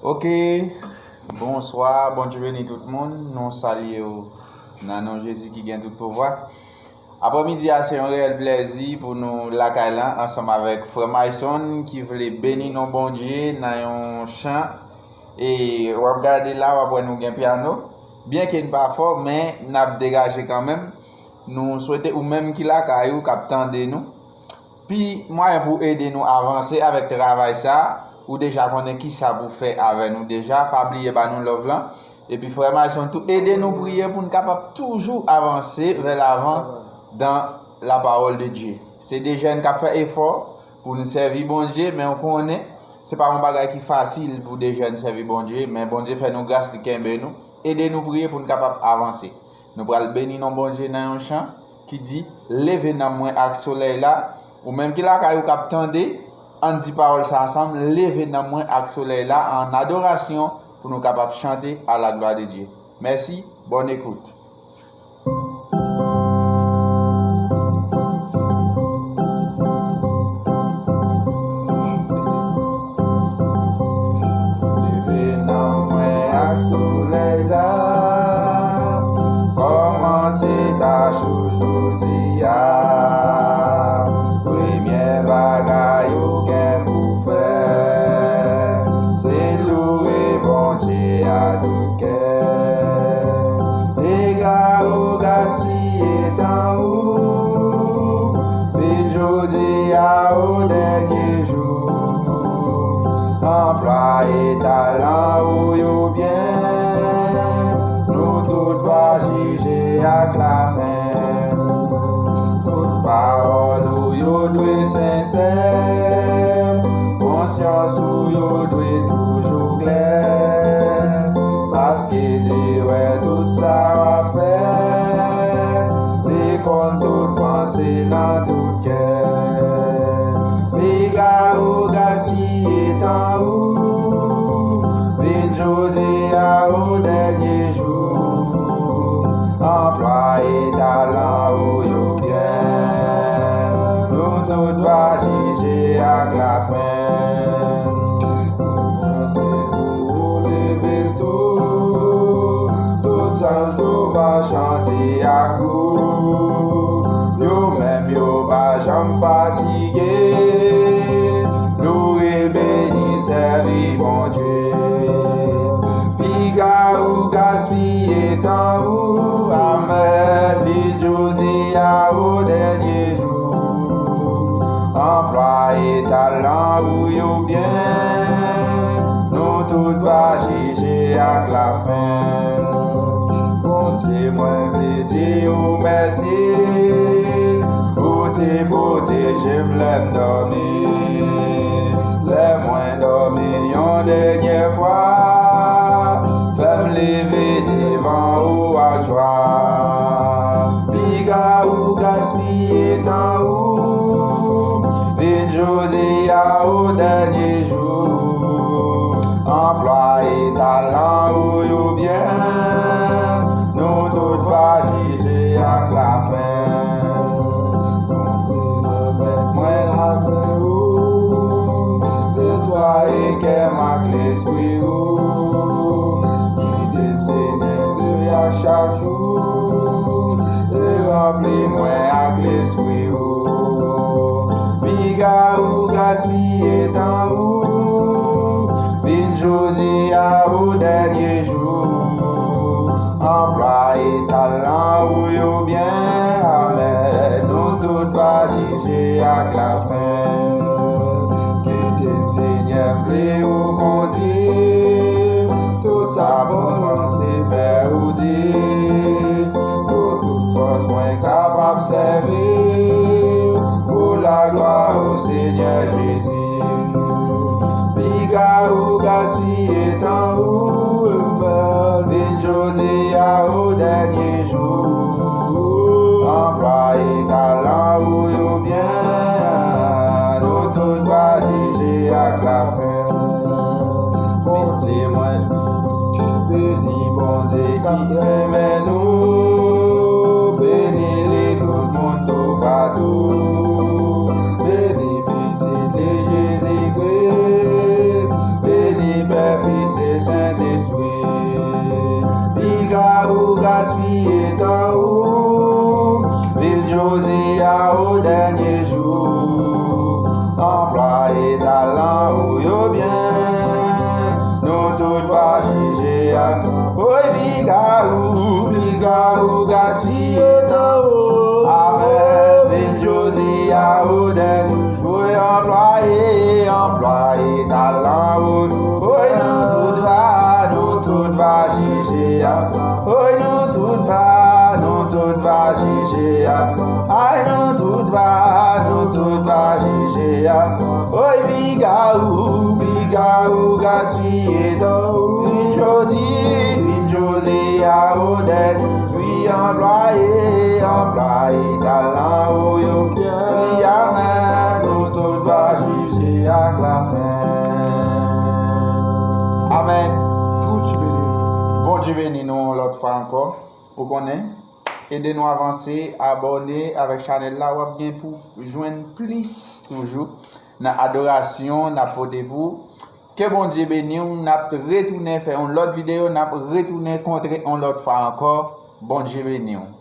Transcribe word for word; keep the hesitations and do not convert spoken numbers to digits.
Ok, bonswa, Bondye beni tout moun. Nou salye w nan non Jezi ki gen tout pouvwa. Aprèmidi a, se yon reyèl plèzi pou nou lakay la ansanm avèk frè Mayson ki vle beni non Bondye nan yon chan. E w ap gade la, w ap wè nou gen pyano. Byenke n pa fò, men n ap degaje kanmenm. Nou swete ou menm ki lakay ou, k ap tande nou, pi mwayen pou ede nou avanse avèk travay sa a, ou deja konnen kisa pou fè avè nou deja. Pa bliye ba nou love lan. Epi frè Mayson tou, ede nou priye pou n kapab toujou avanse vè lavan dans la parole de Dieu. Se de jèn k ap fè efò pou n sèvi Bondye, men w konnen, se pa yon bagay ki fasil pou de jèn sèvi Bondye, men Bondye fè nou gras, li kenbe nou, ede nou priye pou n kapab avanse. Nou pral beni non Bondye nan yon chan ki di, leve nanm mwen ak solèy la. Ou menm ki lakay ou k ap tande, ann di pawòl sa ansanm, leve nanm mwen ak solèy la, an adorasyon, pou nou kapab chante à la gloire de Dieu. Mèsi, bonne écoute. Leve nan mwen ak solèy la, kòmanse ta jou jodi a. Premyè bagay ou gen pou fè, se loure Bondye a tout kè. Dega ou gaspiye tan ou, vin jodi a ou dènye jou. Anplwaye talan ou yo byen, nou tout va jije ak lafen. Tout pawòl ou yo dwe sensè, konsyans ou yo dwe toujou klè. Paske Dye wè tout sa w ap fè, li konn tout panse nan tout kè. Piga ou gaspiye tan ou, vin jodi a ou dènye jou. Anplwaye talan ou yo byen, nou tout va jije ak lafen. Konsyans ou leve tou, tout zanj yo va chante ak ou. Yo menm yo pa janm fatige, loure, beni, sèvi Bondye. Piga ou gaspiye tan ou, amèn, vin jodi a ou dènye jou. Anplwaye talan ou yo byen, nou tout va jije ak lafen. Bondye, mwen vle di ou mèsi, ou te pwoteje m lè m dòmi. Lè mwen dòmi yon dènyè fwa, fè m leve devan ou ak jwa. Piga ou gaspiye tan ou, vin jodi a ou dènye jou. Anplwaye talan ou yo byen, nou tout va jije ak lafen. Mèt mwen lamen ou, netwaye kè m ak lespri ou. Kite m, Senyè, ak chak jou, e ranpli mwen ak lespri ou. Piga ou gaspiye tan ou, vin jodi a ou dènye jou. Anplwaye talan ou yo byen, amèn, nou tout va jije ak lafen. Kite Senyè m vle ou kondi, tout sa bon panse fè ou di. Pou tout fòs mwen kapab sèvi, pou laglwa ou Senyè Jezi. Piga ou gaspiye tan ou, vin jodi a ou dènye jou. Anplwaye talan ou yo byen, nou tout va jije ak lafen. Bondye mwen, beni Bondye k ap renmen nou, beni li tout moun toupatou. Beni Pitit li Jezikri, beni Pè, Fis Pou yo byen, nou tout va jije ak. Oy, piga ou, piga ou gaspiye tan ou. Vin jodi a ou dènye jou, anplwaye, anplwaye talan ou. Oy, nou tout va, nou tout va jije ak. Oy, nou tout va, nou tout va jije ak. Ay, nou tout va, nou tout va jije ak. Oy, piga ou, piga ou gaspiye tan ou. Vin jodi, vin jodi a ou dènye jou, anplwaye, anplwaye talan ou yo. Wi, amèn, nou tout va jije ak lafen. Amèn. Bondye beni nou yon lòt fwa ankò. Ou konnen, ede nou avanse, abòne avèk chanèl la, w ap gen pou jwenn plis toujou nan adorasyon n ap pote pou ou. Ke Bondye beni w, n ap retounen fè yon lòt videyo, n ap retounen kontre yon lòt fwa ankò. Bondye beni w.